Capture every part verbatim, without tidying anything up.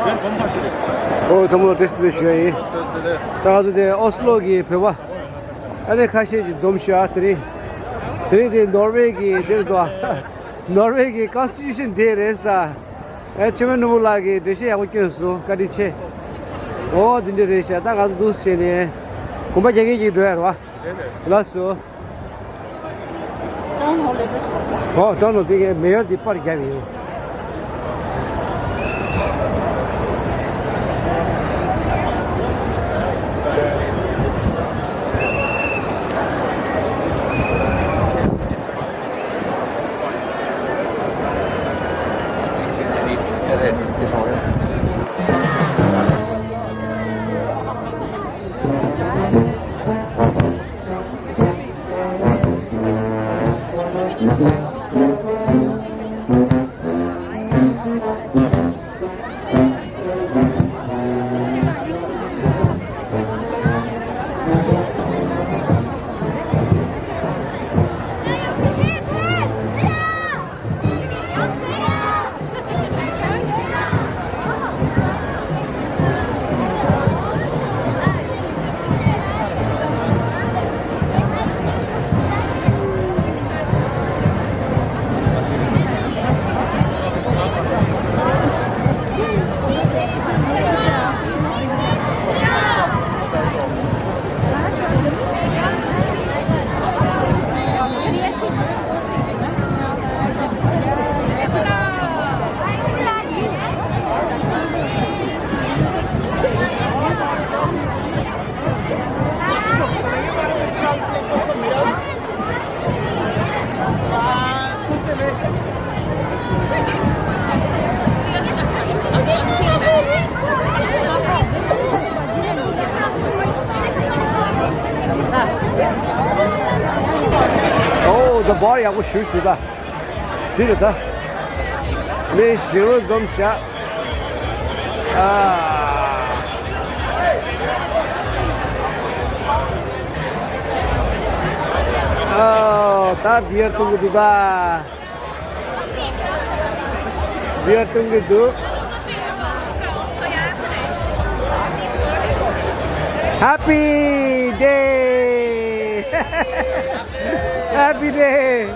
ཨོ་ཚང་མ་ལ་བཀྲ་ཤིས་བདེ་ལེགས་ཞུ་ཡ་ཡིན། ད་ང་ཚོ་དེ་ཨོ་སི་ལོ་གི་བོད་པ་ཨ་ནི་ཁ་ཤས་ཀྱིས་འཛོམས་ཤག་དེ་རིང་། དེ་རིང་དེ་ནོར་ཝེ་གི་དེར་འདུག་ནོར་ཝེ་གི་ཀོན་སི་ཊི་ཊུ་ཤན་ཌེ་རེད་ས། ཨེ་ཆེ་མོ་ནོར་བུ་ལགས་ཀྱིས་འགྲེལ་བཤད་ཡག་པོ་བསྐྱོན་སོང་། བཀའ་དྲིན་ཆེ། ཨོ་དེ་འདྲ་རེད་ཤག་ད་ང་ཚོ་འདུག་སེ་བྱས་ནས་གོམ་པ་རྒྱག་གི་འགྲོ་ཡ་རེད་བ། ལགས་སོ། ཨོ་ཏོན་ཧོ་ལ་དེ་གའི་མེ་ཡོར་འདི་པར་བརྒྱབ་ཡོད། ཨོ་ད་པར་ཡག་པོ་ཞིག་ཞུ་ད། ཟེར་ད། མི་ཞེ་པོ་འཛོམས་ཤག་ཨ། ཨོ་ད་བི་ཡར་འཐུང་གི་འདུག་ད། བི་ཡར་འཐུང་གི་འདུག Happy day! Happy day!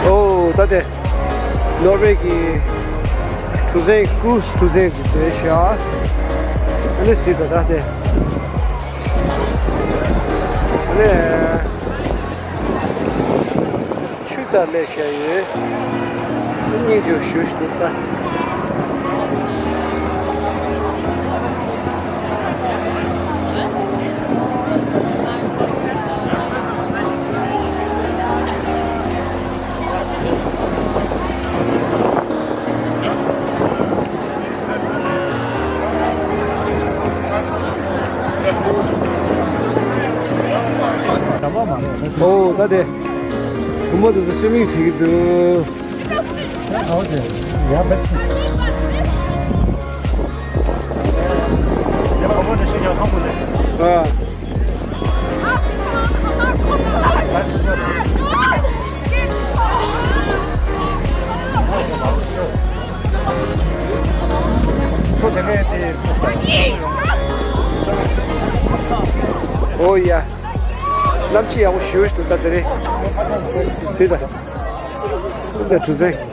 ཨོ་ད་དེ་ནོར་ཝེ་གི་གྲུ་གཟིངས་ཀུ་རུ་སི་གྲུ་གཟིངས་ཀྱི་དེ་ཤ་ཨ་ནི་སི་ད་ད་དེ་ཨ་ནི། ཆུ་རྩ་ལས་བཤད་ཡོད། སྙིང་རྗེ་ཞུ་ཞུ་འདུག་ད། ཨོ་ད་དེ། བུ་མོ་དེ་ཚོ་སུའི་མིང་བྲིས་ཀྱི་འདུག་ཨ། ཨོ་ཡ། གནམ་གཤིས་ཡག་པོ་ཞེ་པོ་ཞིག་འདུག་ད་དེ་རིང་། ཟེར་ད། འདི་གྲུ་གཟིངས།